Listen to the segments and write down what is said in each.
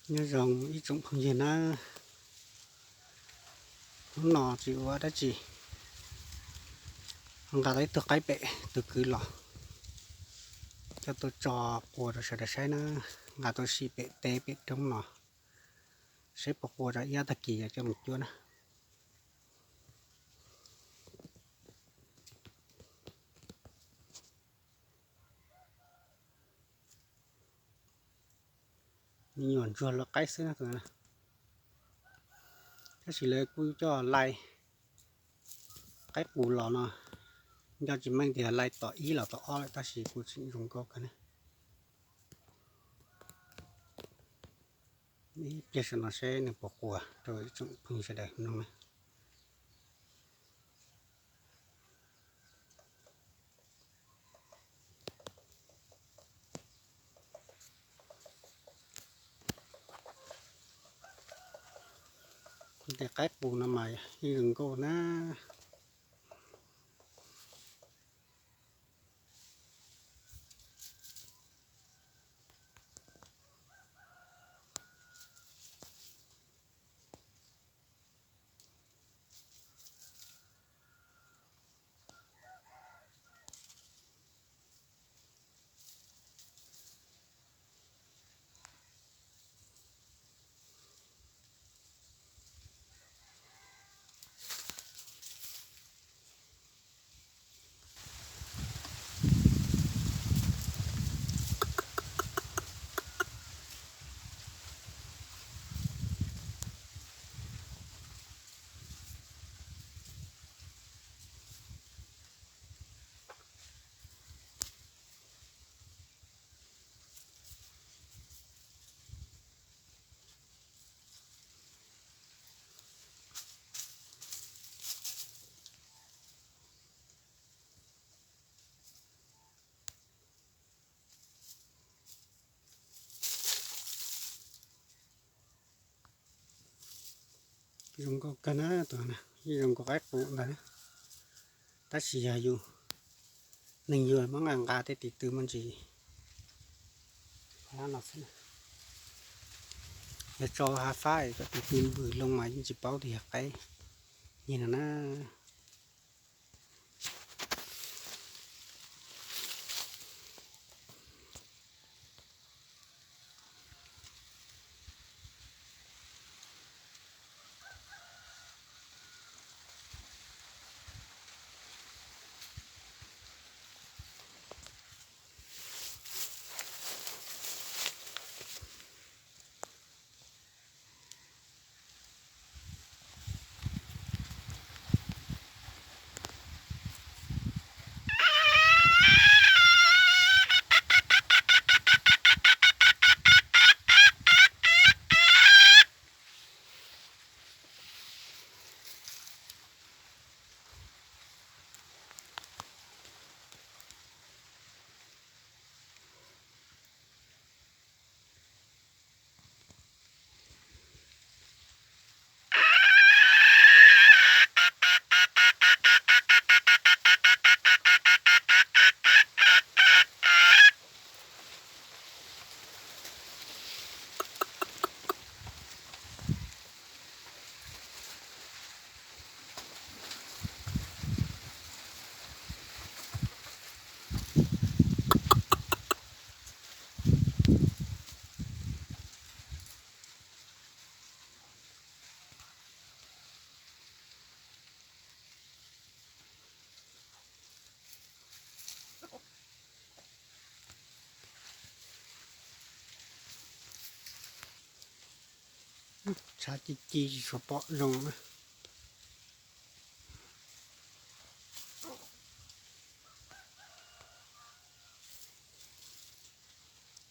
Nyob zoo ib tsoom phooj ywg na, hnub no tsis ua dab tsi, nqa tau ib tug qaib pem tus kwv los coj tuaj tso qua rau sawv daws saib na. Nqa tuaj sim pem teb pem roob no, saib puas qua rau ib ob tag kis coj mus cuab na. Me nyuam ntsuag luag qaib xwb na. Tab sis lawv kuj coj lai qaib qus los no, nco tsis meej tias lai tom ib los tom ob lawm, tab sis kuj tseem zoo nkauj kawg na. Ib pliag saum no seb nws puas qua rau ib tsoom phooj ywg sawv daws mloog na. Tes qaib qus no mas yeej zoo nkauj na. Zoo nkauj kawg na, tus no zoo nkauj qaib qus ntag na. Tab sis yog yus, neeg yus muab nqa nqa tej tim tw muaj ntsis, yog tso hav fab kom tim tw npws loo mas yeej tsis paub tias yog qaib nyeg no na. Tshav ci ci tsis tshua pom zoo na.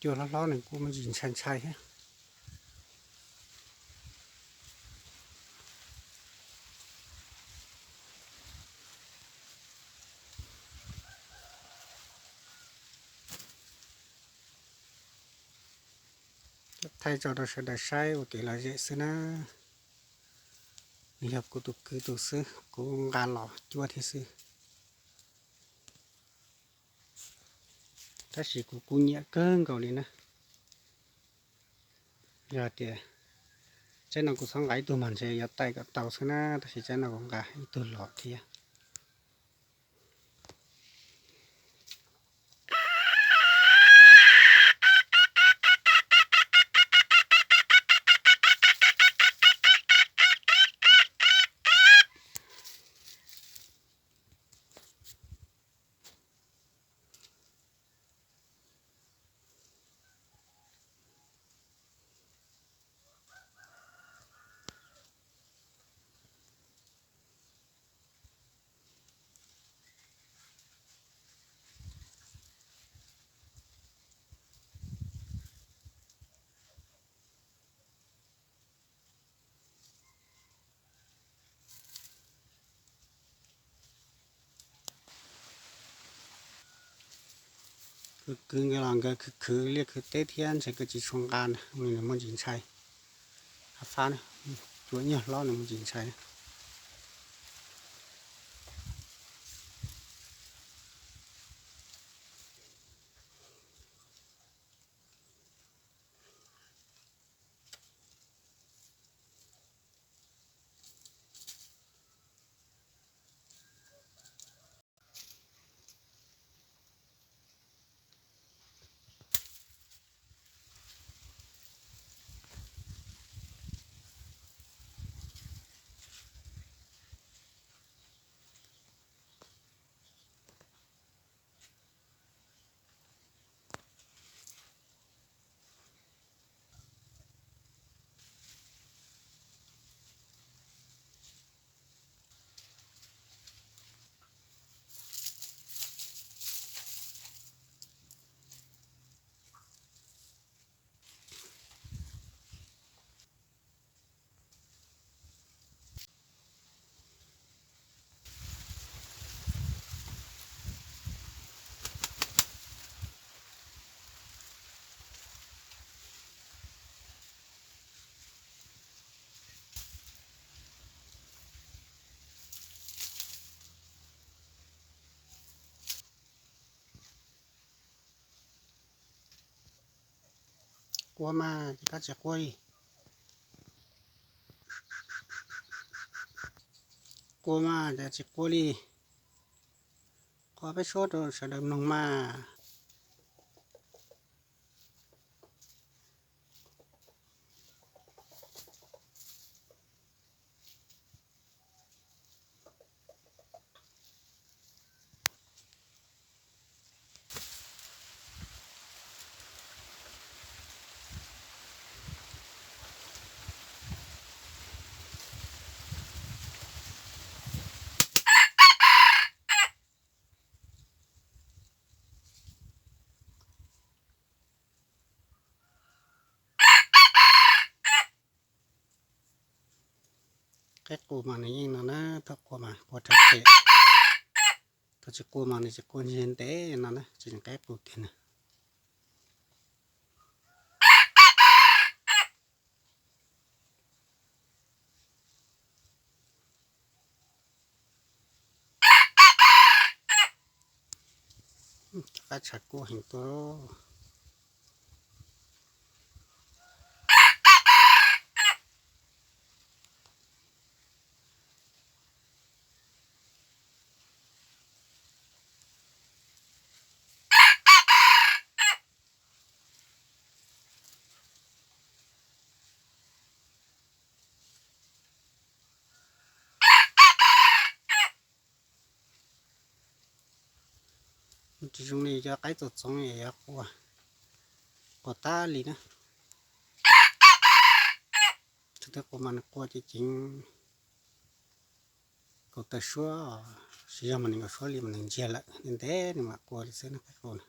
Cua hlob hlob nws kuj muaj ntsis ntshai ntshai thiab. Thaij tso rau sawv daws saib ua kev lom zem xwb na. Nws yog kuv tus kwv tus xwb, kuv nqa los cuab thiab xwb. Tab sis kuv kuj nyiam kawg nkaus li na. Yog tias tsaib no kuv txhob nqa ib tug mas ntshe yuav taij kom tau xwb na, tab sis tsaib no kuv nqa ib tug los thiab. Kwv kwv nkawd los nkawd khwv khwv liaj khwv teb thiab ntshe nkawd tsis tshua nqa na, nws muaj ntsis ntshai. Ab fab na, cua nyuag hlob nws muaj ntsis ntshai. Qua mas ces koj tsis qua li. Qua mas ces tsis qua li. Qua peb suab rau sawv daws mloog mas. Qaib qus mas nws yeej no na, thaum qua mas qua rhawv qhia, thaum tsis qua mas nws tsis qua ntsiag ntev no na, tsis qaib qus tiag na. Qaib tshav kub heev tuaj. Tsis zoo li cov qaib txoos txoov es yuav qua, qua tag li na. Thaum twg qua mas nws qua ceev ceev, kaum tawm suab, tsis yog mas nws kaum suab li mas nws ntsiag lawm, ntev ntev nws mam qua li xwb na, qaib qus na.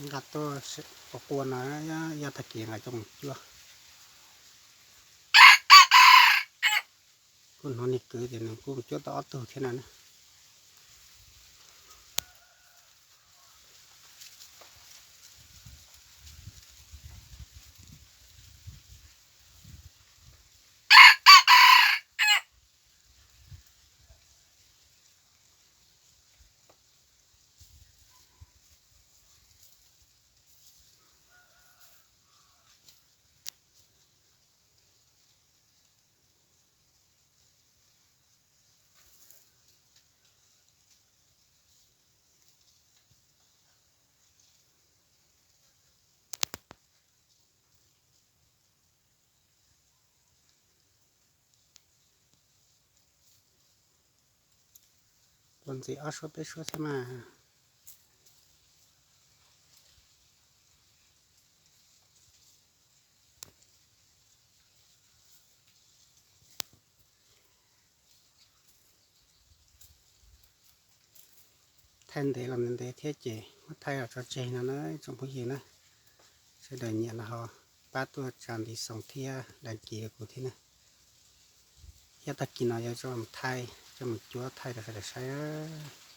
Nqa tuaj quas qua no, yog tag kis nqa coj mus cuab. Kuj hnov niag kwv tias nws kuj mus cuab tau ob tug thiab no na. Ua ntxiv ob suab peb suab thiab mas. Thaij ntev los ntev thiab ces muab thaij los tso tseg no na tsoom phooj ywg na. Sawv daws nyiam los ho pab tuaj tsa ntiv xoos thiab dag kis rau kuv thiab na. Yog tag kis no yuav coj mus thaij, coj mus cuab thaij rau sawv daws saib.